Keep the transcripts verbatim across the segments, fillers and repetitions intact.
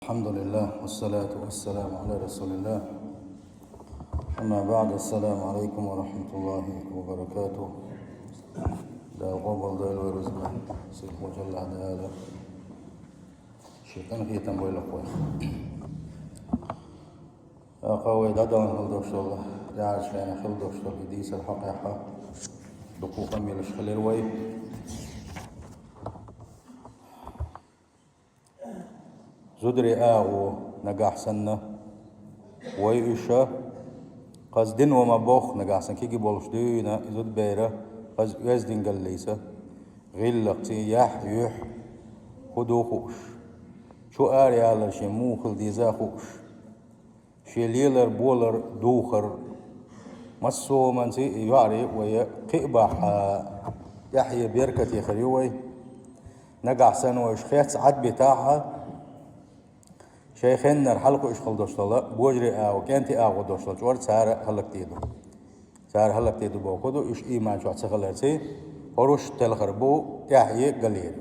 الحمد لله والصلاة والسلام على رسول الله. أما بعد، السلام عليكم ورحمة الله وبركاته. Дала къобалдойла вай рузба, сийлахь волчу Аллахь Дала шен къинхетам бойла вайх. Акха вай дӀадахана хила долуш долу, яхьарчу хенахь хила долуш долу и дийцар хьокъехь, дукха къамелаш хилира вай. Зударий агӀо нагахь санна, вай уьш, кхаза дино ма бохху, нагахь санна кегий болуш дуьйна и зудбер, кхаза оьздангаллица, гӀиллакхций, яхь, юьхь, хӀун ду хууш, чу ара ялар шен муха хила деза хууш, шен лелар, болар, духар, массо а хӀуманца и йоӀарий вай кхиа бахьа, тӀаьхье беркате хир ю вай. Нагахь санна вай уьш хецна Ӏадбитахьа, шайн хеннара хьалакхуьуш хила долуш долу божарий агӀо, кӀентий агӀо долуш долу чкъор цара хӀаллакде ду. Цара хӀаллакде ду бохург ду, уьш ийман чохь ца хиларций, хӀоруш телхар бу, тӀаьхье галъер.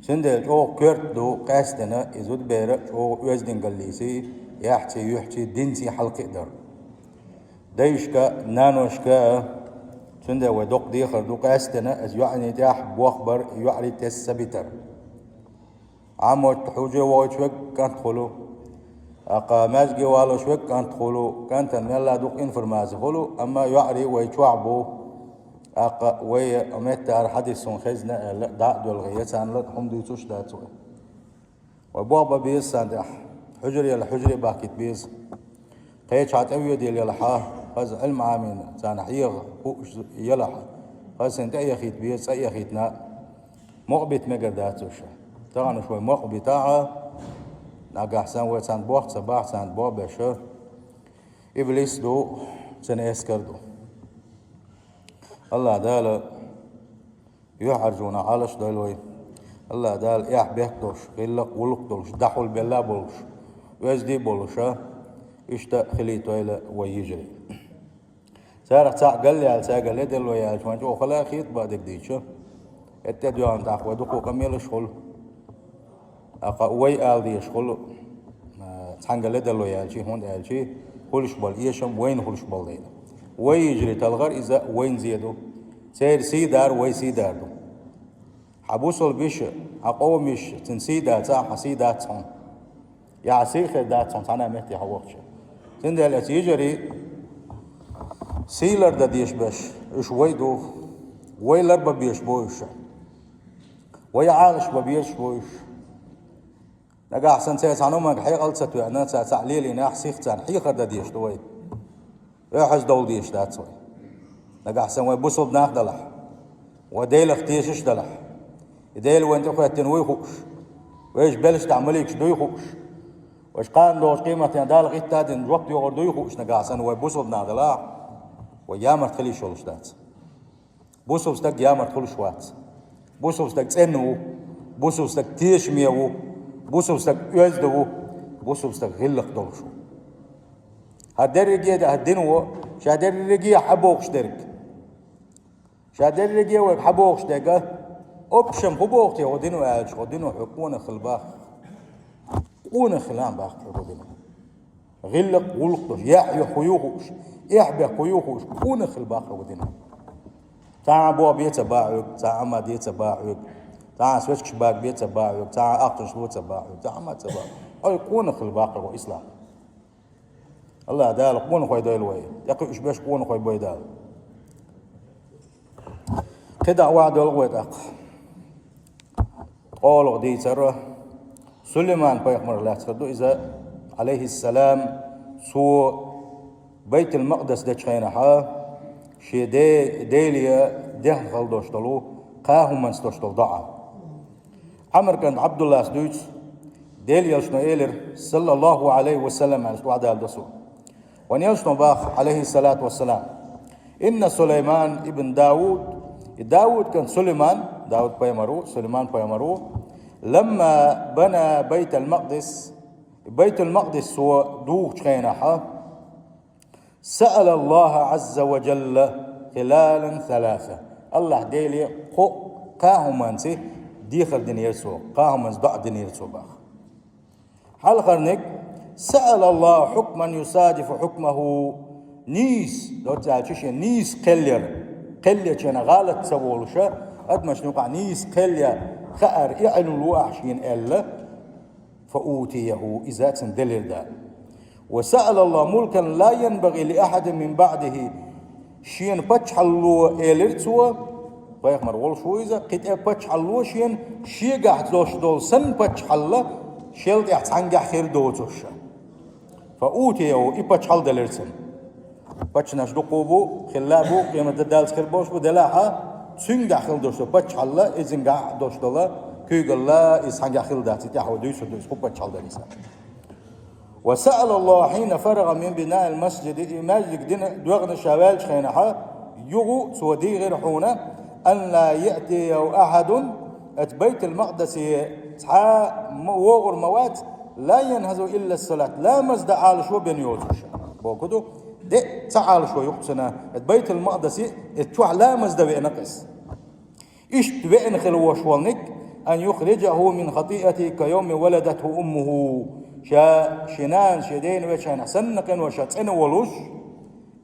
Цундела чӀогӀа коьрта ду къаьсттина и зудбер чӀогӀа оьздангаллиций, яхьций, юьхьций, динций хьалакхиадар. Дайшка, наношка, цундела вай доккха дехар ду къаьсттина, аса йоӀарий тӀехь бохбар, йоӀарий тесна ца битар. Ӏамотта хьужа вогӀуьйтуш верг кӀант хуьлу. ТӀаккха маьжге валош верг кӀант хуьлу. КӀантана мелла дукха информаци хуьлу, амма йоӀарий вай чохь бу. ТӀаккха вай меттара хьадис суна хезна аьлла, дӀа а доьлхий, я царна лар хӀума дуьйцуш дац вай. Вай бохба беза царна тӀехь. Хьужаре яла хьужаре бахкийта беза. Кхечахьа тӀе воьдийла ялахьа, хаза Ӏилма Ӏамийна, царна хьеха хууш ялахьа, хаза санна тӀе а яхийта беза, цӀа а яхийтина, мукъа бита мегар дац уьш. Тахана уьш вай мукъа битахьа, нагахь санна вай царна боху ца бахьа, царна боху беша, иблис ду, цуьнан эскар ду. Аллахь Дала юьхьӀаьржонах Ӏалаш дойла вай. Аллахь Дала эхь-бехк долуш, гӀиллакх-гӀуллакх долуш, дӀахьулбелла а болуш, оьзда а болуша, иштта хилийтойла вай йижарий. Царах цхьаъ галъяьлла, цаьрга ледарло яьлча, вайн чӀогӀа хала а хета бан дерг дийча. ХӀетте а доьгӀна тӀаккха вай дукха къамелаш хуьлу. ТӀаккха вай ала дезаш хуьлу, а, цхьаьнга ледарло яьлчий, хӀунда аьлчий, хуьлуш болу эшам вайна хуьлуш болу дела. Вай йижарий талхар иза вайна зе ду. Церан сий дар вай сий дар ду. Хьан бусалба йиша, хьан къоман йиша, цуьнан сий дацахь, хьан сий дац хьуна. Я хьан сий хир дац хьуна цхьана а метте хьан вахча. Цундела аса йижарий сий лардан дезаш беш, уьш вай ду, вай ларбан безаш бу уьш. Вай Ӏалаш бан безаш бу уьш. Нагахь санна церан цхьана хӀуманга хьекъал ца тоьъна, цара цхьаъ лелийнехь, сих царна хьехар дан дезаш ду вай. Оьхьаз довла дезаш дац вай. Нагахь санна вай бусалба нах далахь, вай Делах тешаш далахь, и Дела вайна тӀехӀоьттина вуй хууш, вайша белшаш тӀехь маликаш дуй хууш, вайша кхана догӀучу къематдийнахь Дала гӀитта а дина жоп йогӀур дуй хууш, нагахь санна вай бусалба нах далахь, вай ямарта хила йиш йолуш дац. Бусалба стаг ямарта хуьлуш вац. Бусалба стаг цӀена ву, бусалба стаг тешаме ву, бусалба стаг оьзда ву, бусалба стаг гӀиллакх долуш ву. ХӀара дерриге а, хӀара дино, ша дерриге а хьан бохуш дерг. Ша дерриге а вайга хьан бохуш дерг, общем хӀун боху те хӀо дино аьлча, хӀо дино хьо къонах хила бах. Къонах хила а бах хьо дино. ГӀиллакх, гӀуллакх долуш, яхь ю хӀу ю хууш, эхь-бехк хӀу ю хууш, къонах хила бах хьо дино. Цхьа а боху бен ца бахьуьг, цхьа а ма де ца бахьуьг, цхьа а свечкаш бага бен ца бахьуьг, цхьа а ахчанаш ло ца бахьуьг, цхьа а ма ца бахьуьг. Ой, къонах хила бах хьо ислам. Аллахь Дала къонахой дойла вай. ТӀекхуьуш берш къонахой бой Дала. КхидӀа охьадолу вай тӀаккха. ТкъолгӀа дийцар Сулайман-пайхамар лаьцна ду иза, Ӏалайхиссалам, цо Байтул-Макъдис дечу хенахьа, шен де-, Деле дехна хала долуш долу кхаа хӀуманца долуш долу доӀа. Ӏамр кӀант Ӏабдуллас дуьйцу, Дела елчано элира, саллаллаху Ӏалайхи ва саллам, аьлла, охьадала до со. Вайн елчано баха, Ӏалайхиссалату вассалам: «Инна Сулайман ибн Дауд», и Дауд кӀант Сулайман, Дауд пайхамар ву, Сулайман пайхамар ву, «ламма бана Байтал-Макъдис», Байтул-Макъдис цо дугӀучу хенахьа, «саъала Аллаха Ӏазза ва жалла хилалан саласа». Аллахь Деле кхо-, кхаа хӀуманца дехар динера цо, кхаа хӀуманца доӀа динера цо баха. Хьалхарниг: «سأل الله حكما يصادف حكمه». Нийса, доцца аьлча шен нийса кхел яр, кхел ечу хенахь гӀалат ца волуша, адамашна юкъахь нийса кхел ян хаар и Ӏилма ло ахь шена аьлла, «فأوتيه», иза цунна делира Дала. «وسأل الله ملكا لا ينبغي لأحد من بعده». Шена паччахьалло, элира цо, пайхамар волуш ву иза, кхин тӀе паччахьалло шена, шегахь долуш долу санна паччахьалла, шел тӀехь цхьаьнгахь хир доцуш. «فأوتيه», и паччахьалла делира цунна. Паччахьаш дукха бу, хилла а бу, къематде даллалц хир болуш бу, делахь а, цуьнгахь хила долуш долу паччахьалла, изингахь долуш долу куьйгалла, иза цхьаьнгахь хила дац, и тӀаьхьо дуьйцур ду иза, хӀун паччахьалла дара иза. «وسأل الله حين فرغ من بناء المسجد», и маьждиг дина доьгӀна ша ваьллачу хенахь, юха цо дийгӀира хьуна, «أن لا يأتيه أحد», оцу Байтул-Макъдисе цхьа а ма-, вогӀур ма вац, «لا ينهزه إلا الصلاة», ламаз дан Ӏалашо бен йоцуш. Боху ду, де а ца Ӏалашо юкъ цуьнан, оцу Байтул-Макъдисе, оцу чохь ламаз дан веана-кх иза. Иштта веана хила волуш волниг: «أن يخرجه من خطيئته كيوم ولدته أمه». Ша шен нана, шен дена веча хенахь санна къиношах цӀена волуш,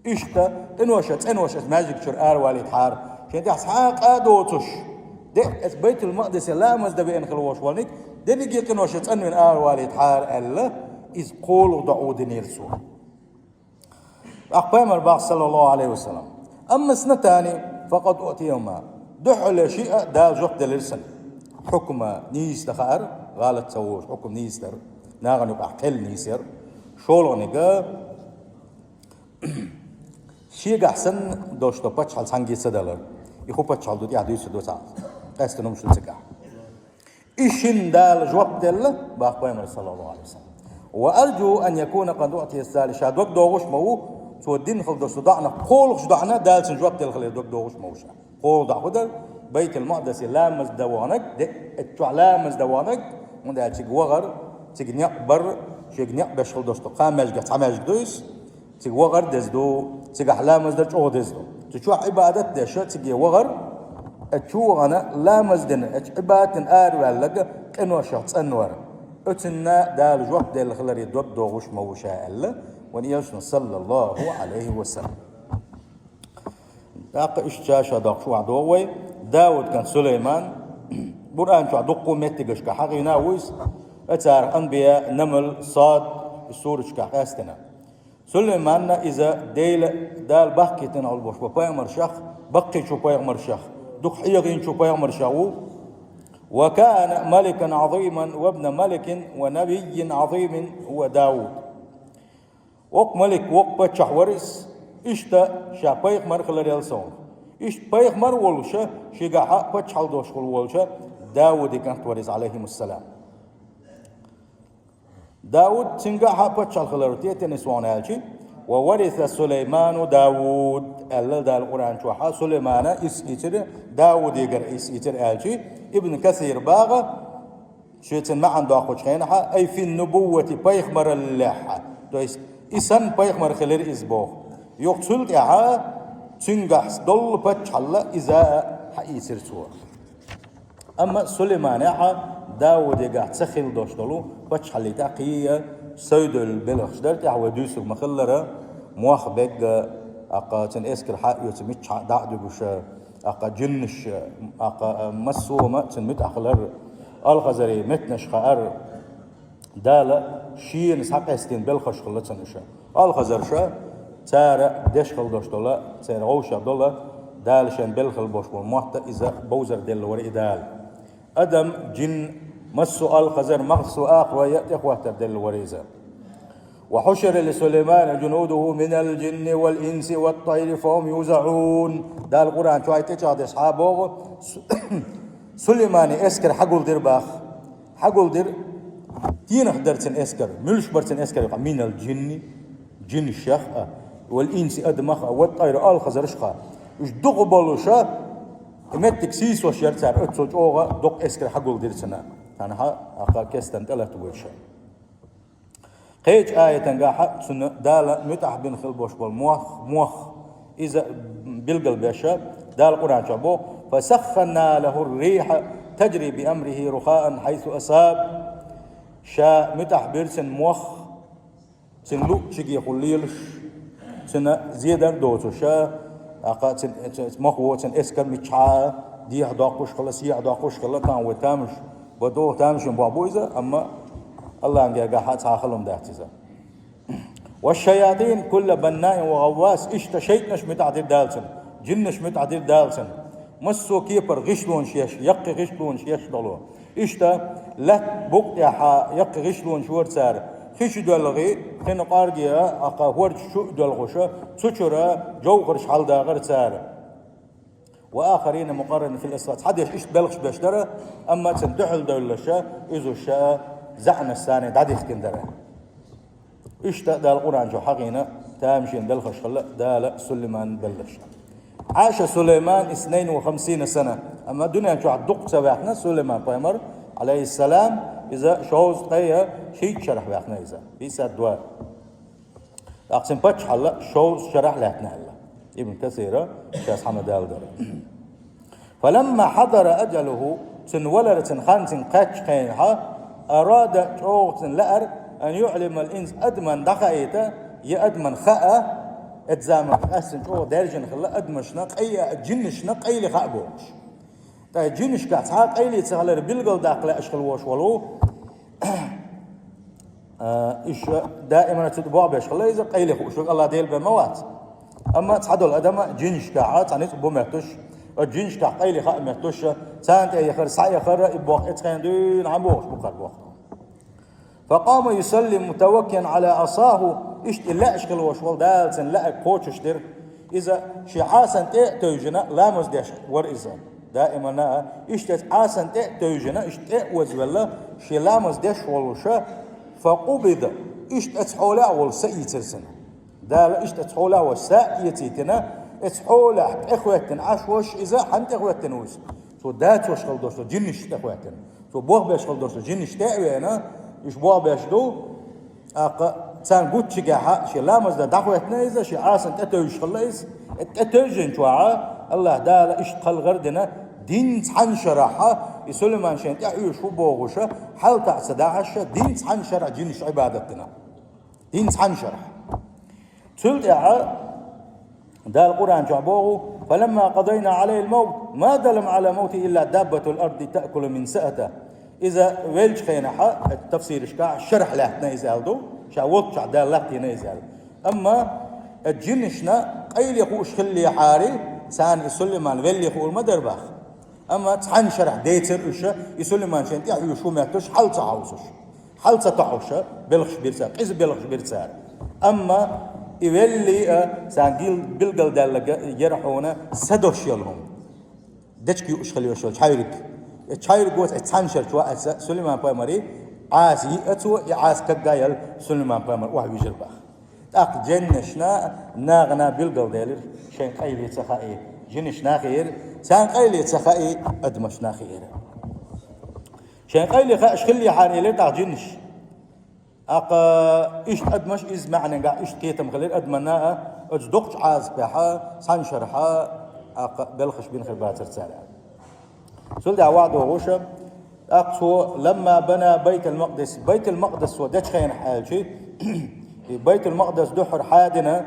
иштта къиношах цӀена волуш оцу маьждиг чуьра аравалийтахьара, шен тӀехь цхьа а къа а доцуш, де а оцу Байтул-Макъдисе ламаз дан веана хила волуш волниг, дерриге къиношах цӀанвина аравалийтахьара аьлла, иза кхоалгӀа доӀа динера цо. ТӀаккха пайхамар боху, саллаллаху Ӏалайхи ва саллам: «أما اثنتان فقد أعطيهما». Дуьххьарлера ши а Дала жоп делира цунна. Хьукма нийса дан хаар, гӀалат ца волуш, хьукма нийса дар, нахана юкъахь кхел нийса яр. ШолгӀаниг, шегахь санна долуш долу паччахьалла цхьаьнгге ца далар. И хӀун паччахьалла ду, тӀаьхьа дуьйцур ду цхьа, къаьстина хӀумнаш ду цигахь. И шинна Дала жоп делла, боху пайхамар, саллаллаху Ӏалайхи ва саллам. «وأرجو أن يكون قد أعطي الثالث». Ша дог догӀуш ма ву, цо дина хила долуш долу доӀанах кхоалгӀачу доӀанах Дала цунна жоп делла хилар дог догӀуш ма ву ша. КхоалгӀа доӀа хӀун дара? Байтул-Макъдисе ламаз дан ваханарг, де а оцу чохь ламаз дан ваханарг, хӀунда аьлча цига вахар, цига некъ бар, шега некъ беш хила долуш долу кхаа маьждигех цхьа маьждиг ду иза. Цига вахар деза ду, цигахь ламаз дар чӀогӀа деза ду. Цу чохь Ӏибадат а деш, цига вахар, оцу чу вахана ламаз дина, оцу Ӏибадат дина араваьлларг къиношах цӀанвар. Оцунна Дала жоп делла хиларе дог догӀуш ма ву ша аьлла, вайн Элчано, саллаллаху Ӏалайхи ва саллам. ТӀаккха иштта ша доккхуш вахь догӀу вай, Дауд кӀант Сулайман, Къуръан чохь дуккха меттигашка хьахийна а ву иза, цара Анбия, Намл, Сод, сурачкахь къаьстина. Сулайманна иза Дела, Дала бахкийтина хьал бош бу пайхамаршах, баккхийчу пайхамаршах, дукха хьехийначу пайхамаршах ву. «وكان ملكا عظيما وابن ملك ونبي عظيم هو داود». Воккха малик, воккха паччахь вара иза, иштта ша пайхамар хиларел сов. Иштта пайхамар а волуша, шигахьа паччахьал дош хила волуша, Дауди кӀант вара иза, Ӏалайхимуссалам. Дауд цуьнгахьа паччахьал хилар тетанис вахана аьлчи, «وورث سليمان داود», аьлла Дала Къуръан чохьа, Сулаймана ис ийцира, Даудигара ис ийцира аьлчи, Ибн Касир баха, шен цуьнан маьӀна доккхучу хенахьа, «أي في النبوة», пайхамараллехьа. То есть, и санна пайхамар хилира иза боху. Юха цул тӀаьхьа цуьнгахь доллу паччахьалла иза а хьаийцира цо. Амма Сулайманехьа Даудигахь ца хила дош долу паччахьаллийтахь кхийа, сайдолу белхаш дара тӀехь вай дуьйцург ма-хиллара, мох бегга, аккха цуьнан эскар хьа а оьцу миччахьа дӀа а дуьгуша, аккха жиннаш, аккха массо а ма цуьнан муьтӀахь хилар, Алхазаре меттанаш хаьар, Дала шена схьакъестина белхаш хилла цуьнан иша. Алхазарша, цара деш хила дош дола, церан гӀовшах дола, Дала шен белхал бош болу мотта иза бовзар делла вара и Дала. Адам, жин, массо а алхазар, массо а акхарой а тӀехӀоттар делла вара иза. «وحشر لسليمان جنوده من الجن والإنس والطير فهم يوزعون». Дала Къуръан чохь тӀечӀагӀдеш хьа боху, Су-, Сулаймани эскар хьагулдира баха. Хьагулдира, тенах дара цуьнан эскар, муьлш бара цуьнан эскар, юкъа минал жинни, жиншех а, вал инси адамах а, ват тайра алхазаршха. Уьш дукха болуша, и меттиг сийсош яра цара, оццул чӀогӀа доккха эскар хьагулдира цуьнан. Тхьана хьа, аккха кестан тӀелатта вуьйша. Кхечу аятангахьа цунна Дала муьтӀахь бина хила бош болу мох, мох, иза билгал беша, Дала Къуръан чохь боху: «فسخرنا له الريح تجري بأمره رخاء حيث أصاب». Ша муьтӀахь бира цуьнан мох, цуьнан луъчуьнгехула лелаш, цуьнан зедар доцуш, тӀаккха цуьнан, цуьнан мохо, цуьнан эскар мичахьа дехьа доккхуш хилла, сехьа доккхуш хилла, тахана вай тамаш, бо догӀу тамашийна бохь бу иза, амма Аллахьан гергахь цхьа а хала хӀума дац иза. «والشياطين كل بناء وغواص», иштта шайтӀанаш муьтӀахь дира Дала цуьнан, жинаш муьтӀахь дира Дала цуьнан. Массо а кепара гӀишлонаш еш, яккхий гӀишлонаш еш долу. Иштта лаьтта букъа тӀехь яккхий гӀишлонаш йора цара. Хи чу доьлхий, хин кӀорге, тӀаккха хӀордаш чу а доьлхуш, цу чуьра жовхӀарш хьаладахара цара. «وآخرين مقرنين في الأصفاد». Цхьадерш иштта белхаш беш дара, амма цуьнан дуьхьал девлларш, иза уьш заьӀапашца дӀадихкина дара. Иштта Дала Къуръан чу хьахийна, тамашийна белхаш хилла Дала Сулайман белларш. «عاش سليمان اثنين وخمسين سنة». Амма дуьнен чохь дукха ца ваьхна Сулайман пайхамар, Ӏалайхиссалам, иза шовзткъе шийтта шарахь ваьхна иза. Пятьдесят два. ТӀаккха цуьнан паччахьалла шовзткъа шарахь лаьттина аьлла. Ибн Касира шаьш хьамадалла дара. «فلما حضر أجله», цуьнан валар, цуьнан хан цуьнга кхаьччу хенахь, «أراد», чӀогӀа цуьнан лаьара, «أن يعلم الإنس», адамна дӀахаийта, я адамна хаа, эцу заманахь къаьстина чӀогӀа даьржина хилла адамашна къай-, жинашна къайле хаа бохуш. Ткъа жинашкахь цхьа а къайле ца хилар билгалдаккха лаьаш хила волуш волу, а, уьш даимана цу тӀе бохбеш хилла иза, къайле хууш верг Аллах Дела бен ма вац. Амма цхьадолу адам жинашкахь цхьа ницкъ бу моьттуш, оцу жинашкахь къайле хаа моьттуш, царна тӀе яхар, схьаяхар, и боху эцу хенахь дуьйна хьан бохуш бу кхара боху. «فقام يصلي متوكئا على عصاه», иштта и лаьаш хила волуш волу Дала цуьнан лаьа кхочуш дира. Иза шен Ӏасана тӀе а тевжина, ламаз деш вара иза. Даимана, иштта иза Ӏасана тӀе а тевжина, иштта тӀе а озавелла, шен ламаз деш волуш, «فقبض», иштта оцу хьолехь а волуш са ийцира цунна. Дала иштта оцу хьолехь а волуш са а эцийтина, оцу хьолехь тӀехӀоьттина Ӏаш волуш иза, хьанна тӀехӀоьттина ву иза? Цо дацош хила долуш долу жинаш тӀехӀоьттина. Цо бохбеш хила долуш долу жинаш тӀе а веана, уьш бохбеш ду, тӀаккха царна гуччигехь шен ламаз дан дӀахӀоьттина иза, шен Ӏасана тӀе тевжаш хилла иза. И тӀе тевжина чохь Аллах Дала иштта кхалгӀар а дина, дин цхьана шарахь, и Сулайман шен тӀе хьоьжуш ву бохуш, хьал таӀа ца дахьаш, дин цхьана шарахь жинаш Ӏибадат дина. Дин цхьана шарахь. Цул тӀаьхьа Дала Къуръан чохь боху: «فلما قضينا عليه الموت ما دلهم على موته إلا دابة الأرض تأكل من سأته». Иза веллачу хенахь, тафсирашкахь шарахь лаьттина иза аьлла ду, ша волччохь Дала латтийна иза аьлла. Амма жинашна къайле хууш хиллехьара, царна и Сулайман велле хуур ма дара боху. Амма цхьана шарахь дийцира уьш, и Сулайман шен тӀе хьоьжуш ву моьттуш, хьал ца хьовсуш. Хьал ца тохьуш, белхаш бира цара, къиза белхаш бира цара. Амма и веллий а, царна гил-, билгалдаьлларг яра хьуна са дош йолу хӀума. Дечиг юуш хила йолуш йолу чхьаьриг. И чхьаьриг воцу и цхьана шарчу ваьӀаца Сулайман пайхамаре Ӏаса йиъа цо, и Ӏаса кагга а яьлла Сулайман пайхамар охьавижира боху. ТӀаккха жинашна а, нахана а билгалделира, шайн къайле ца хаий, жинашна а хиира, царна къайле ца хаий, адамашна а хиира. Шайн къайле хууш хиллехьара элира тӀаккха жинаш. ТӀаккха иштта адамаш иза маьӀненгахь иштта кхетам хилира адамна а, оцу доккхачу Ӏазапехь, цхьана шарахь, тӀаккха белхаш бина хир бацара цара. Цул тӀаьхьа ваха догӀуш, тӀаккха цо: «لما بنى بيت المقدس», Байтул-Макъдас цо дечу хенахь аьлчи, и Байтул-Макъдас дуьххьара хьадина,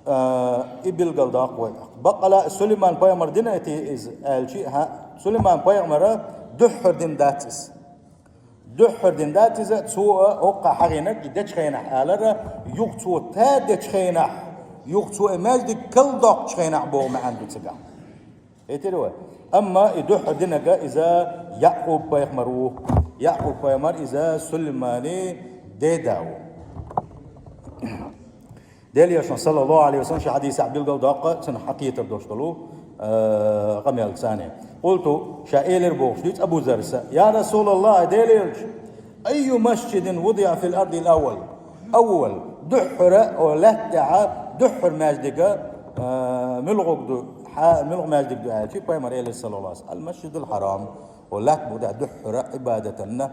а, и билгалдоккху вай. Баккъала Сулайман пайхамар дина и те иза аьлчи, хӀаъ, Сулайман пайхамара дуьххьара дина дац иза. Дуьххьара дина дац иза, цо а хӀокху хьахийнарг и дечу хенахь алара, юха цо тадечу хенахь, юха цо и маьждиг калдоккхучу хенахь боху маьӀна ду цигахь. Хетира вай? Амма и дуьххьара динарг иза Якъуб-пайхамар ву. Якъуб-пайхамар иза Сулаймани деда ву. Делан Элчано, саллаллаху Ӏалайхи ва саллам, шен хьадисехь билгалдоккху цунна хьакхетар долуш долу, э, къамел царна. «قلت», ша элира бохуш дуьйцу Абу Заррас: «يا رسول الله, Делан Элча, أي مسجد وضع في الأرض الأول؟» Аввал, дуьххьара, о, лаьтта тӀехь дуьххьара маьждиг, э, муьлхарг ду, хьа-, муьлха маьждиг ду аьлчи, пайхамар элира, саллаллаху Ӏалайхи ва саллам: «المسجد الحرام». О, лаьтта букъа тӀехь дуьххьара Ӏибадатанна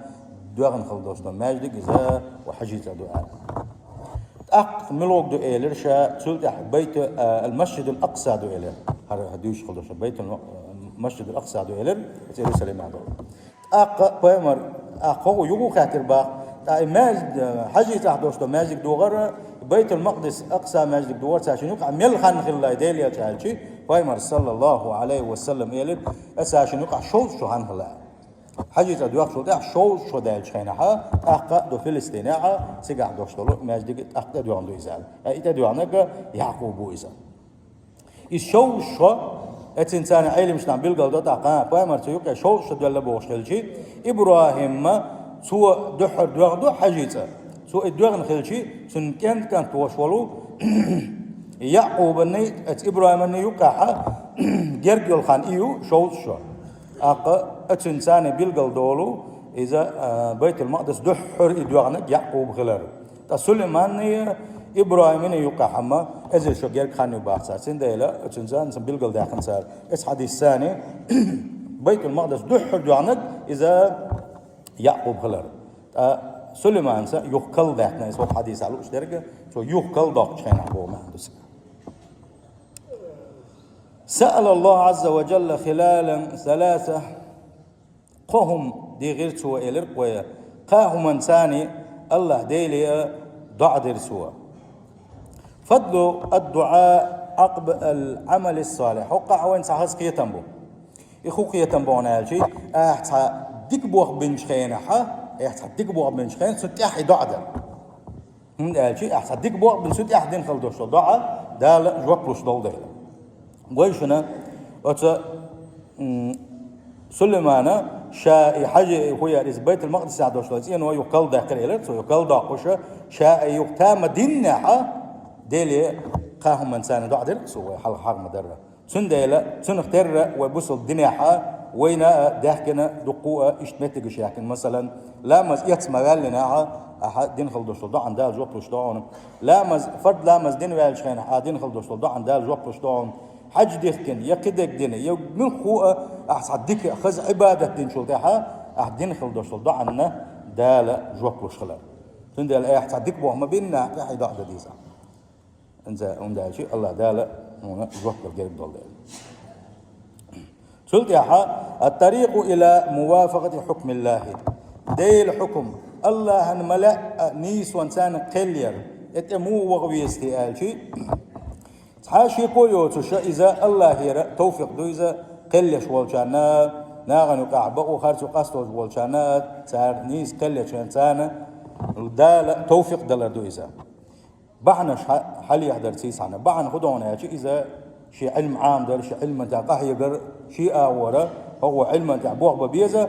доьгӀна хила долуш долу маьждиг иза, о, хьажийца ду аьлла. ТӀаккха муьлхарг ду элира ша, цул тӀаьхьа Байту-, а, ал-Масжидул Акъса ду элира. ХӀара дуьйцуш хила долуш Байтул-, Масжидул Акъса ду элира, иза Иерусалимехь долу. ТӀаккха пайхамар, а, кхо юха хаьттира боху: ТӀаккха и маьждиг, Хьажий цӀахь долуш долу маьждиг догӀар, Байтул-Макъдис, Акъса маьждиг догӀар, цаьршинна юкъахь мел хан хилла делла аьлча аьлча, Пайхамар, саллаллаху Ӏалайхи ва саллам, элира, аса цаьршинна юкъахь шовзткъа шо хан хилла. Хьажий цӀа доьхначул тӀаьхьа шовзткъа шо даьллачу хенахь, тӀаккха а ду Филистинехь, цигахь долуш долу маьждиг тӀаккха тӀедоьгӀна ду иза аьлла. И тӀедоьгӀнарг Якъуб ву иза. Иза шовзткъа шо, эццахь царна Ӏеламнаха билгал до тӀаккха, Пайхамар цу юкъе шовзткъа шо доьлла бохуш хилча, ИбрахӀим цо дуьххьара доьгӀна ду Хьажий цӀа. Цо и доьгӀна хилча, цуьнан кӀент-кӀант волуш волу Якъубанний, эцу ИбрахӀиманний юккъехь герга йолу хан и ю шовзткъа шо. ТӀаккха а цуьнан царна билгал долу иза, а, Байтул-Макъдис дуьххьара и доьгӀнарг Якъуб хилар. Ткъа Сулайманний, ИбрахӀиманний юккъехь амма эзар шо герга хан ю боху цара. Цундела оцунца царна билгалдаьккхина цара. Эцу хьадисца царна Байтул-Макъдис дуьххьара доьгӀнарг иза Якъуб хилар. Ткъа Сулайманца юха кал даьккхина, иза хӀокху хьадисехь лууш дерг, цо юха кал доккхучу хенахь боху маьӀна ду цуьнан. سأل الله عز وجل خلالا ثلاثة. Кхо хӀума дийхира цо, элира кхо, кхаа хӀуманца царна АллахӀ Деле доӀа дира цо. فضل الدعاء عقب العمل الصالح. ХӀокхахь вайна цхьа хаза кхетам бу. И хӀун кхетам бу аьлча, ахь цхьа дика болх бинчу хенахь, ахь цхьа дика болх бинчу хенахь, цу тӀехь и доӀа дара. ХӀунда аьлча ахь цхьа дика болх бина, цу тӀехь дина хила долуш долу доӀа Дала жоп луш долу дела. Гой шуна, оцу, м, Сулаймана ша и Хьажий хӀун яра, иза Байтул-Макъдисехь долуш долу цӀено юха кал даьккхира элира цо, юха кал доккхуш, ша и юха тама диннехь, Деле кхаа хӀуманца царна доӀа дира цо, вай хьалха хьагӀ ма-дарра. Цундела цунах терра вай бусалба динехь вайна а даьхкина дуккха а иштта меттигаш яьккхина. Масалан, ламаз эцна ма-ваьллинехь, ахьа дина хила долуш долу доӀана Дала жоп луш ду хьуна. Ламаз, фард ламаз дина ваьллачу хенахь ахьа дина хила долуш долу доӀана Дала жоп луш ду хьуна. Хьаьж дихкина, я кхидерг дина, я муьлхха а ахьа цхьа дика, хаза Ӏибадат динчул тӀаьхьа ахьа дина хила долуш долу доӀана Дала жоп луш хилар. Цундела ахьа цхьа дика болх ма биннехь, тӀаьхьа и доӀа дан деза. ХӀунда аьлча АллахӀ Дала хьуна жоп дала герга долу дела. Цул тӀаьхьа: الطريق إلى موافقة حكم الله. Делан хьукам, АллахӀан ма-лаьа нийсонца царна кхел яр. И тӀе муха ваха веза те аьлча, цхьа шеко йоцуш иза АллахӀера товфикъ ду иза кхел еш волчарна, нахана юкъахь бакъо харцо къасталуш волчарна, цара нийса кхел еш царна Дала товфикъ далар ду иза. Бахьанаш хьа-, хьалехьа дара цуьнан цхьана. Бахьана хӀун ду аьлча, иза шен Ӏилма Ӏамадар, шен Ӏилман тӀехь къахьегар, шен агӀора, хӀокхо Ӏилман тӀехь болх бан беза,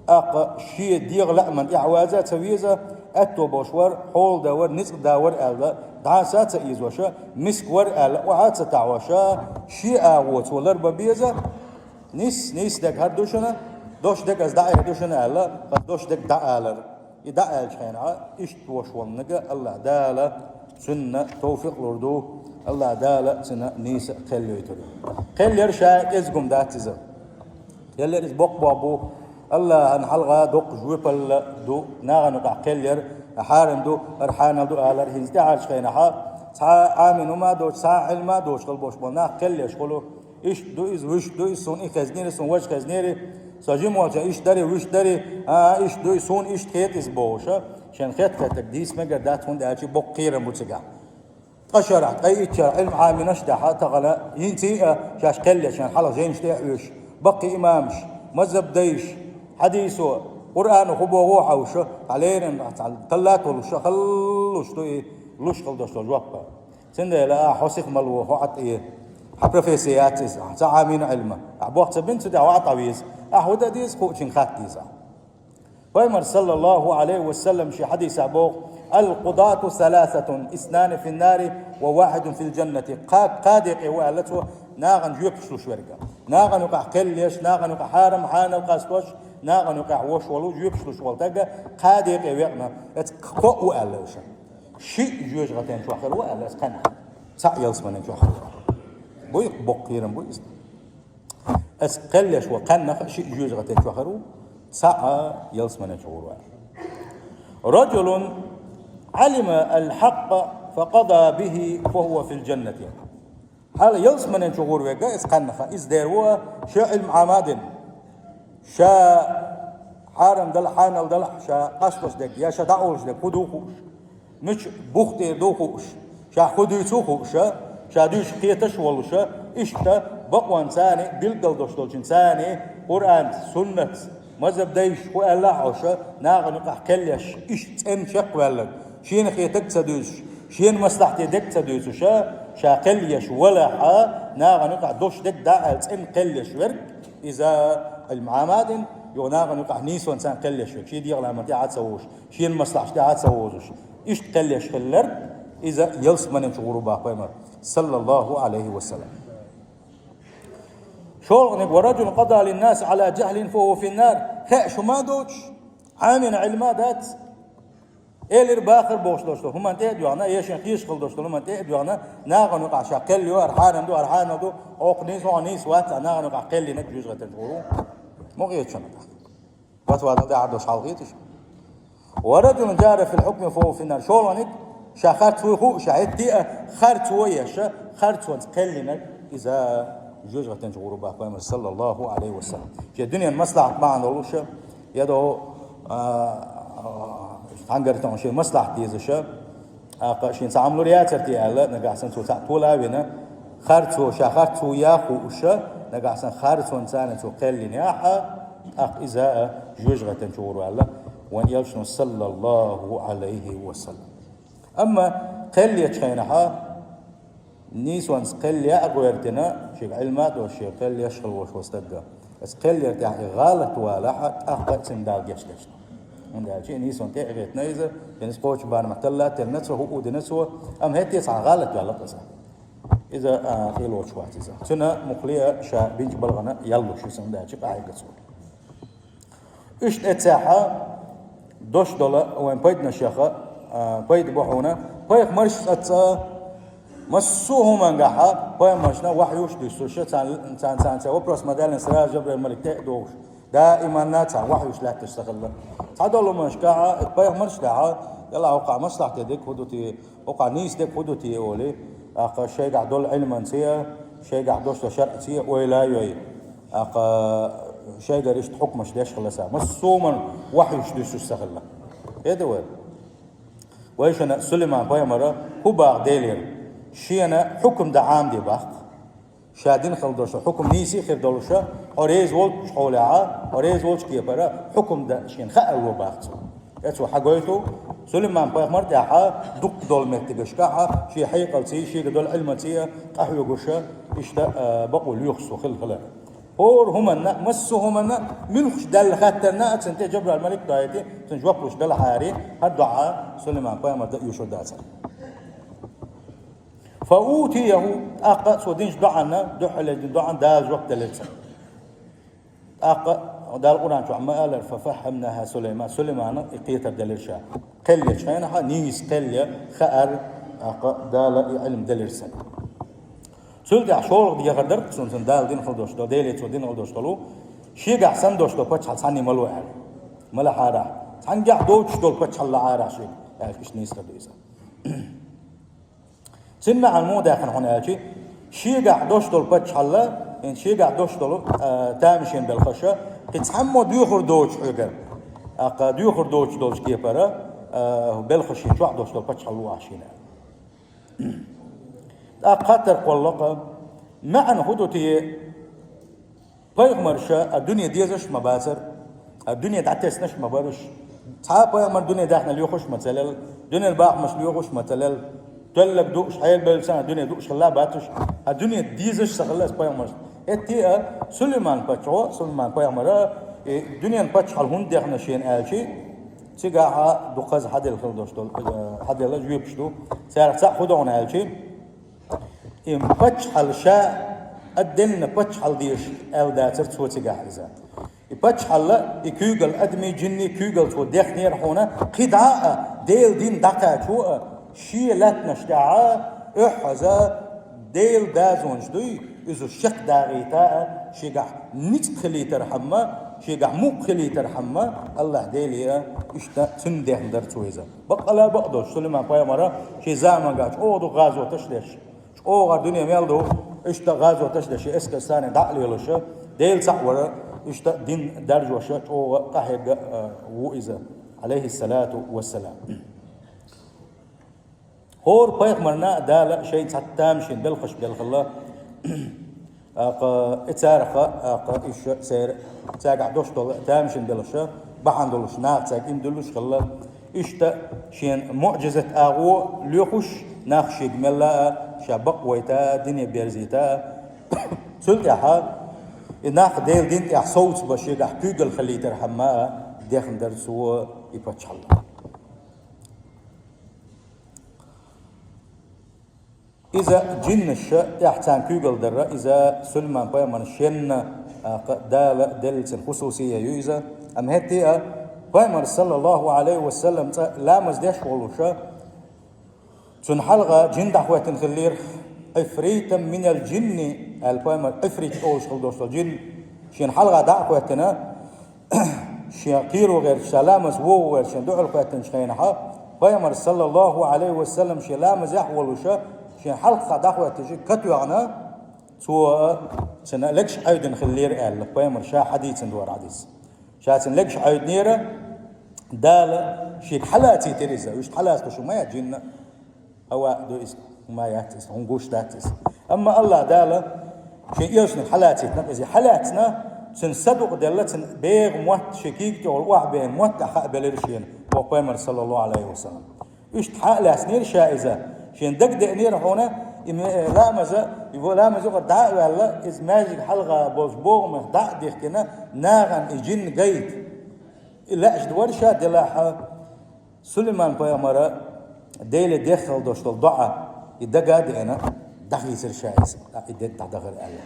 тӀаккха шен дегӀан лааман тӀехь ваза а ца веза, аьтто болуш вара, хьоладан вара, ницкъ дан вара аьлла, дӀаса а ца ийзоша, миска вара аьлла, охьа а ца таӀоша, шен агӀо цо ларбан беза, нис, нис дерг хӀара ду шуна, дош дерг ас дӀаэр ду шуна аьлла, хӀара дош дерг дӀаалар. И дӀааьллачу хенахь, иштта волуш волу нага АллахӀ Дала цунна товфикъ лур ду, АллахӀ Дала цунна нийса а кхел йойтур ю. Кхел яр ша кӀезиг хӀума дац иза. Кхел яр иза боккха болх бу, АллахӀан хьалха доккха жоьпалла ду, нахана юкъахь кхел яр, хьарам ду, хӀара хьанал ду алар, хӀинца тӀаьхьарчу хенахь, цхьа а Ӏамийна хӀума а доцуш, цхьа а Ӏилма а доцуш хила болуш болу нах кхел еш хуьлу. Иштта ду иза, вуьшта ду иза, суна и хезнери, суна важа хезнери, со жима волчохь иштта дари, вуьшта дари, а, иштта ду иза, суна иштта хета иза бохуша, шен хет-хеттарг дийца мегар дац, хӀунда аьлча боккха кхерам бу цигахь. Ткъа шарахь, ткъе итт шарахь Ӏилма Ӏамийнарш а дахьа тахана, хӀинций а шаьш кхел еш, шен хьалха жайнаш тӀе а Ӏуьйш, баккхий имамаш, мазхаб дайш, хьадийсо, Къуръано хӀун боху а хьовша, хьалерина, талла а толуша, халлуш ду и луш хила долуш долу жоп. Цундела ахьа хьо сиха мала ву, хьо Ӏа тӀе. Хьан профессия яц иза, ахьа ца Ӏамийна Ӏилма. Ахьа болх ца бина, цу тӀехь ваӀа дӀавеза. Ахьа хӀун дан деза, кхуучуьнга хатта деза ахьа. Пайхамар, саллаллаху Ӏалайхи ва саллам, шен хьадисехь боху: «القضاة ثلاثة، اثنان في النار وواحد في الجنة». Кха-, кхаа декъе ву аьлла цо, нахана жоьпаш луш верг. Нахана юкъахь кхел еш, нахана юкъахь хьарам, хьанал къастош, нахана юкъахь вош волу, жоьпаш луш волу таг кхаа декъе векъна, эцу кхоъ ву аьлла уьш. Шиъ жоьжахатен чохь хир ву аьлла, аса кхаьннах. Цхьаъ ялсаманен чохь хир ву. Буй, боккха кхерам бу иза. Аса кхел еш ву кхаьннах, шиъ жоьжахатен чохь хир ву, цхьаъ ялсаманен чохь хир ву аьлла. رجل علم الحق فقضى به فهو في الجنة. Хьала ялсаманен чу гӀур вега иза кхаьннаха, иза дер ву, ша Ӏилма Ӏама а дина. Ша Ӏарам дала, хьанал дала, ша къасташ дерг, я ша дӀаолуш дерг, хӀун ду хууш, мича бух тӀера ду хууш, ша хӀун дуьйцу хууш, ша дуьйцуш кхеташ волуш, иштта бакъонца царна билггал долуш долчун царна Къуръанца, суннатца, мазхӀаб дайша хӀун аьлла а хьовша, нахана юкъахь кхел еш, иштта цӀена чекхваьлларг, шена хетарг ца дуьйцуш, шена маслахьте дерг ца дуьйцуш, ша кхел еш валахь, нахана юкъахь долуш дерг дӀа аьлла цӀена кхел еш верг, иза Ӏилма Ӏамадина, юха нахана юкъахь нийсонца кхел еш верг, шен дегӀан ламан тӀе а ца вовзуш, шена маслахьаш тӀе а ца вовзуш, иштта кхел еш хилларг, иза ялсаманин чу гӀур ву боху пайхамар, саллаллаху Ӏалайхи ва саллам. ШолгӀаниг: «Ва раджулун къада линнаси Ӏала джахлин фа хӀува финнар». Хеаш хӀума а доцуш, Ӏамийна Ӏилма а дац, элира бахар бохуш долуш долу хӀуманна тӀе а доьгӀна, я шен хьийзаш хила долуш долу хӀуманна тӀе а доьгӀна, нахана юкъахь ша кхел ю, хӀара хьанал ду, хӀара хьанал ду, хӀокху нийса, хьо нийса вац, а нахана юкъахь кхел йинарг жоьжахатин чу гӀур ву. Ма кхета шуна тӀаккха. Фатва дала тӀаьхьа долуш хьалхийта шу. «Ва раджулун джара фил хьукми фа хӀува финнар». ШолгӀаниг, ша харц вуй хууш, ша хӀетте а харц ву еш, харцонца кхел йинарг, иза жоьжахатин чу гӀур ву боху пайхамар, саллаллаху Ӏалайхи ва саллам. Шен дуьненан маслахьат бахьана долуш, я до, а, а, хьангар тахана шен маслахьат дезаш, тӀаккха шен цхьа Ӏамал лур яцара те аьлла, нагахь санна цо цхьаъ тола а вина, харцо, ша харц ву а хууш, нагахь санна харцонца царна цо кхел йинехь, тӀаккха иза а жоьжахатин чу гӀур ву аьлла, вайн элчано, саллаллаху Ӏалайхи ва саллам. Амма кхел ечу хенахь, нийсонца кхел яа а гӀоьртина, шега Ӏилма а долуш, шега кхел еш хила волуш волу стагга, аса кхел яр тӀехь и гӀалат валахь, тӀаккха а цуьнан Дала гечдеш ду. ХӀунда аьлча и нийсонна тӀе а хетна иза, иза кхочу барамехь талла а терна цо, хӀуъу дина цо, амма хӀетте а цхьа гӀалат ваьлла-кх иза. Иза, а, къилоч вац иза. Цуьнан муххале а ша бинчу балхана ял луш ю, хӀунда аьлча къахьегна цо. Иштта эццехь дош долу вайн пайданаш яха, а, пайда бу хьуна, пайхамарш цӀа ца, массо а хӀумангахь пайхамаршна вахьюш дуьссуш, царна, царна, царна цхьа вопрос ма-даьллина, сразу Жабраил малик тӀе а догӀуш, даиманна царна вахьюш лаьтташ ца хилла. Цхьадолу хӀуманашкахь, пайхамарш дахьа, Дала хьокхахь маслахьте дерг хӀун ду те, хӀокхахь нийса дерг хӀун ду те олий, тӀаккха шайгахь долу Ӏилманций а, шайгахь дош долу шаръаций а ойла а йой, тӀаккха шайгара иштта хьукмаш деш хилла цара. Массо а хӀуманна вахьюш дуьссуш ца хилла. ХӀета вай? Вайшинна Сулайман-пайхамара хӀун боху Делера? Шена хьукм дан Ӏамаде боху. Ша дина хила долуш хьукм нийса а хир долуш, хьо реза волчу хьолехь, хьо реза волчу кепара хьукм дан шена хаалла боху цо. Эцо хьагойту, Сулайман-пайхамар тӀехь дуккха долу меттигашкахь, шен хьекъалций, шега долу Ӏилманций а къахьоьгуш, иштта, а, бакъо лоьхуш цо хилла хилар. ХӀора хӀуманна, массо а хӀуманна, муьлххачу даьлла хаттарна а цунна тӀе Жабраил малик дойти, цунна жоп луш далахьара, хӀара доӀа Сулайман-пайхамар дан оьшур дацара. «Фа утияху», тӀаккха цо динчу доӀанна, дуьххьарлера дина доӀанна Дала жоп делира цунна. ТӀаккха Дала Къуръан чохь ма аллара: «Фа фаххамнаха Сулайман», Сулаймана и кхетар делира ша. Кхел ечу хенахь нийса кхел ян хаар, тӀаккха Дала и Ӏилма делира цунна. Цул тӀаьхьа шолгӀа дехар дара цунна, цунна Дала дина хила долуш долу, Деле цо дина хила долуш долу, шегахь санна долуш долу паччахьалла цхьанне ма ло аьлла. Ма лахьара. Цхьаьнгахь доцуш долу паччахьалла лахьара шега, аьлла, иштта нийса хир ду иза. Цуьнан маьӀна муха даьккхина хьуна аьлча, шегахь долуш долу паччахьалла, хӀинца шегахь долуш долу, а, тамашийна белхаш, кхин цхьаммо доьхур доцуш хьоьгара, тӀаккха доьхур доцуш долчу кепара, а, белхаш шен чохь долуш долу паччахьалла ло ахь шена. ТӀаккха хаттар кхоллакх, маьӀна хӀун ду те? Пайхамарша а дуьне дезаш а ма бацара, а дуьне дӀатеснаш а ма бараш. Цхьа а пайхамар дуьне даьхна лоьхуш а ма ца лелла, дуьненан бахамаш лоьхуш а ма ца лелла. Тоьллаг дууш, хьелабевлла санна дуьне дууш хилла а бацуш, а дуьне дезаш а ца хилла аса пайхамарша. ХӀетте а Сулайман-паччахьо, Сулайман-пайхамара, и дуьненан паччахьалла хӀунда дехна шена аьлча, цигахь дукхаза хьаделла хила долуш долу, э, хьаделла жоьпаш ду. Царах цхьаъ хӀун ду хьуна аьлча, и паччахьалла ша а денна паччахьалла дезаш аьлла дацара цо цигахь иза. И паччахьалла, и куьйгалла адамийн, жинийн куьйгалла цо дехнера хьуна, кхидӀа а Делан дин дӀакхачо а, шен лаьттанаш тӀехь а, оьхьаза Делан дозанаш дуй, иза шек дагӀийта а, шегахь ницкъ хилийтархьама, шегахь мукъ хилийтархьама, АллахӀ Деле а, иштта цуьнан дехна дара цо иза. Баккъала а бакъдолуш, Сулайман-пайхамара шен заманга чӀогӀа дукха гӀазоташ а деш, чӀогӀа дуьне мел ду, иштта гӀазоташ а деш, шен эскарш санна дӀа а лелош, Дела цхьаъ вара, Иштта дин даржоша чӀогӀа къахьегга, а, ву иза, алейхиссалату вассалам. ХӀора пайхамарна а Дала шайна цхьацца тамашийна белхаш белхалла, акха, и цараха, акха, иша, цер, цаьргахь дош дола тамашийна белхаша, бахьана долуш, наха цаьрга иман диллуш хилла. Иштта шен муӀжизат агӀо лоьхуш, нах шега мелла а, ша бакъвайта а, дине берзийта а. Цул тӀаьхьа, и нах Дела дин тӀехь совцабан шегахь куьйгалла хилийтархьама а, дехна дара цо и паччахьалла. Иза жиннаша тӀехь царна куьйгалла дарра, иза Сулайман пайхамарна шенна, а, кха-, Дала деллачун хусусия ю иза. Амма хӀетте а пайхамар, саллаллаху алейхи ва саллам, цкъа ламаз деш волуша, цунна хьалха жин дӀахӀоьттина хиллера. «Ӏифритан минал жинни», аьлла пайхамар, Ӏифрит олуш хила долуш долу жин шен хьалха дӀа а хӀоьттина, шен кхеро гӀерташ, ша ламаз вогӀу гӀерташ, шен дуьхьал кхоьттинчу хенахьа, пайхамар, саллаллаху алейхи ва саллам, шен ламазехь а волуша, шен хьалха дӀахӀоьттича, катоьхна, цо цуьнан легаш Ӏевдина хиллера аьлла, пайхамар ша хьадийцина дора хьадис. Ша цуьнан легаш Ӏевдинера, Дала шега хьалацийтира иза, вуьшта хьалацалуш ма яц жинна. Хьава ду иза, хӀума яц иза, хӀума гуш дац иза. Амма Аллах Дала шен элчаниг хьалацийтина, иза хьалаьцна, цуьнан садукъ делла, цуьнан бегӀа мотт, шен кийга тӀехула охьабеана мотт а хаабелира шена, боху пайхамар, саллаллаху алейхи ва саллам. Иштта хьа а лаьцнера ша иза, шен дага деанера хьуна, и ме-, ламаза, и во-, ламаз юкъара дӀа а ваьлла, иза маьждиг хьалха болчу богӀамах дӀа а дихкина, нахана и жин гайта. И лаьаш вара ша делахьа, Сулайман-пайхамара Деле деххал долуш долу доӀа, и дага а деана, дӀахийцира ша иза, и де дӀадахара аьлла.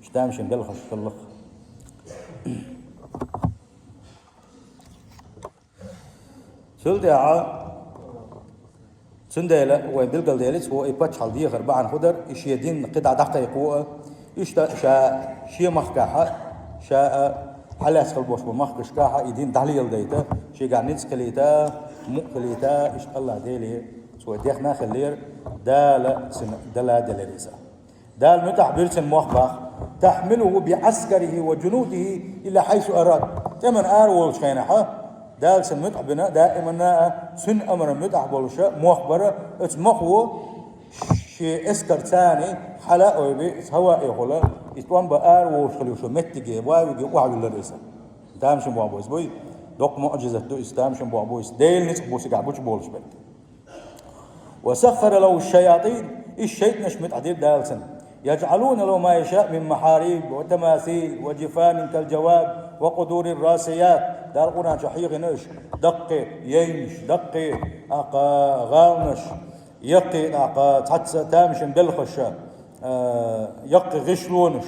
Шу тамашийна белхаш хилла-кх. Цул тӀаьхьа, цундела вайн билгалделира, цо и паччахьалла дехар бахьана хӀун дара, и шен дин кхидӀа дӀакхайкхо а, иштта ша шен махкахьа, ша а хьалаьцна хила болуш болу махкашкахьа и дин дӀалеладайта, шегахь ницкъ хилийта, мукъ хилийта, иштта Аллах Деле цо дехна а хиллера, Дала цуьнан дала делира иза. Дала муьтӀахь бира цуьнан мох баха: «Тахьмилуху би Ӏаскарихи ва джунудихи илла хьайсу арад». ТӀеман ара волчу хенахьа, Дала цуьнан муьтӀахь бина, даиманна а цуьнан амран муьтӀахь болуша мох бара, оцу мохо шен эскар царний хьала а ойби, хӀава а эхула, и тӀом бан ара вовшахуьлуш меттиге, вай виге охьавиллара иза. Тамашийна боху бу иза буй, доккха муӀжизат ду иза, тамашийна боху бу иза, Делан ницкъ бу цигахь гучуболуш берг. «Ва саххара лаху шаятин», и шайтӀанаш муьтӀахь дира Дала цуьнан. «ЯджӀалуна лаху ма яшаъ мин махьариб ва тамасил ва джифанин кал джаваб ва къудурир расият». Дала Къуръан чохь хьехийна уьш. Даккхий яйнаш, даккхий, акха, гӀаланаш, яккхий, акха, цхьацца тамашийна белхаша, а, яккхий гӀишлонаш.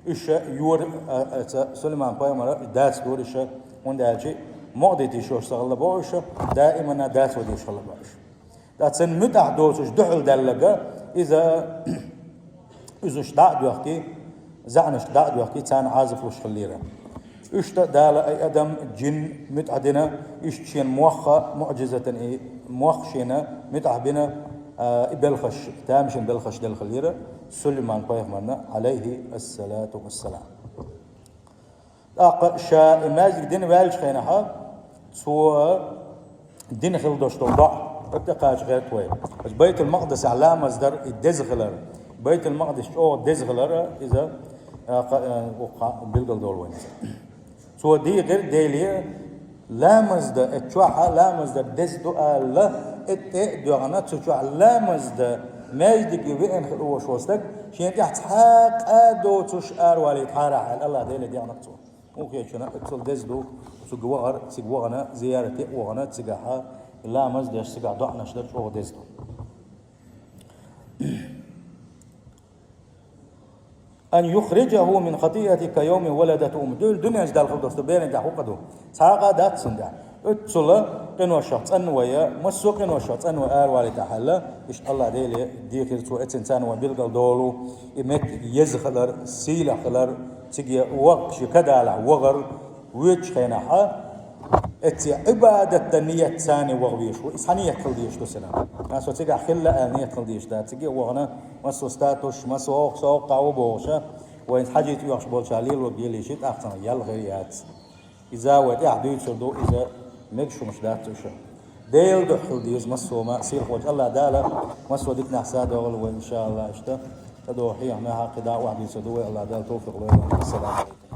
Уьш йора, а, а, ца, Сулайман-пайхамара дацадора уьш, хӀунда аьлча мукъадитийша ца хилла боху уьш, даиманна дацо деш хилла боху уьш. Ткъа цуьнан муьтӀахь доцуш дуьхьал даьлларг, иза, иза уьш дӀа а доьхкий, заьӀнашка дӀа а доьхкий, царна Ӏазап луш хиллера. Иштта Дала ай адам, жин муьтӀахь дина, иштта шена мох а, муӀжизатан и мох шена муьтӀахь бина, а, и белхаш, тамашийна белхаш делла хиллера Сулайман-пайхамарна, алейхи ассалату вассалам. ТӀаккха ша и маьждиг дина ваьллачу хенахьа, цо дина хила долуш долу доӀа, оцу тӀе кхача гӀерта вай. Оцу Байтул-Макъдисехь ламаз дар и деза хилар. Байтул-Макъдис чӀогӀа деза хилар, иза, а, кха-, а, укха билгалдолу вайн иза. Цо дийхира Деле, ламаз дан, оцу чохь ламаз дан деза ду аьлла, оцу тӀе а доьгӀна, цу чохь ламаз дан маьждиге веана хила волуш волу стаг, шена тӀехь цхьа къа доцуш аравалийтахьара аьлла, Аллах Деле дегӀнарг цо. Мухечуьна оццул деза ду, цуьнга вахар, цига вахана, зиярате а вахана, цигахьа ламаз деш, цигахь доӀанаш дар чӀогӀа деза ду. «Ан юхриджаху мин хатиати ка йовми валадатху уммуху». Дуьйла дуьненчу Далла хила долуш ду, беран тӀехь хӀу къа ду? Цхьа а къа дац цуьнан тӀехь. Оццула къиношах цӀанвай, массо а къиношах цӀанвай аравалийтахьаьлла, иштта Аллах Деле дийхира цо, эццан царна вайн билгалдолу, и меттиг еза хилар, сийлахь хилар, цига вахар, шен кадалахь вахар, воьдучу хенахьа, эцце Ӏибадат дан ниет царна ваха везаш ву, и цхьа ниет хила дезаш ду цуьнан. Аса цигахь хилла аьлла ниет хила дезаш дац, цига а вахана, массо а статусаш, массо а совгӀаташ ву бохуша, Вайн хьажийта оьхуш болча лело гелийши, тӀаккха цхьана ял хир яц. Иза вай тӀехь дуьйцур ду, иза мегаш хӀумаш дац уьш. Делан дуьхьа хила деза массо а ма, сийлахьволча Аллах Дала массо а диканехь са догӀал вай, иншааллах, иштта. ТӀадогӀу хьехамехьа кхидӀа охьадуьйцур ду вай, Аллах Дала тавфикъ лойла. Ассаламу алейкум.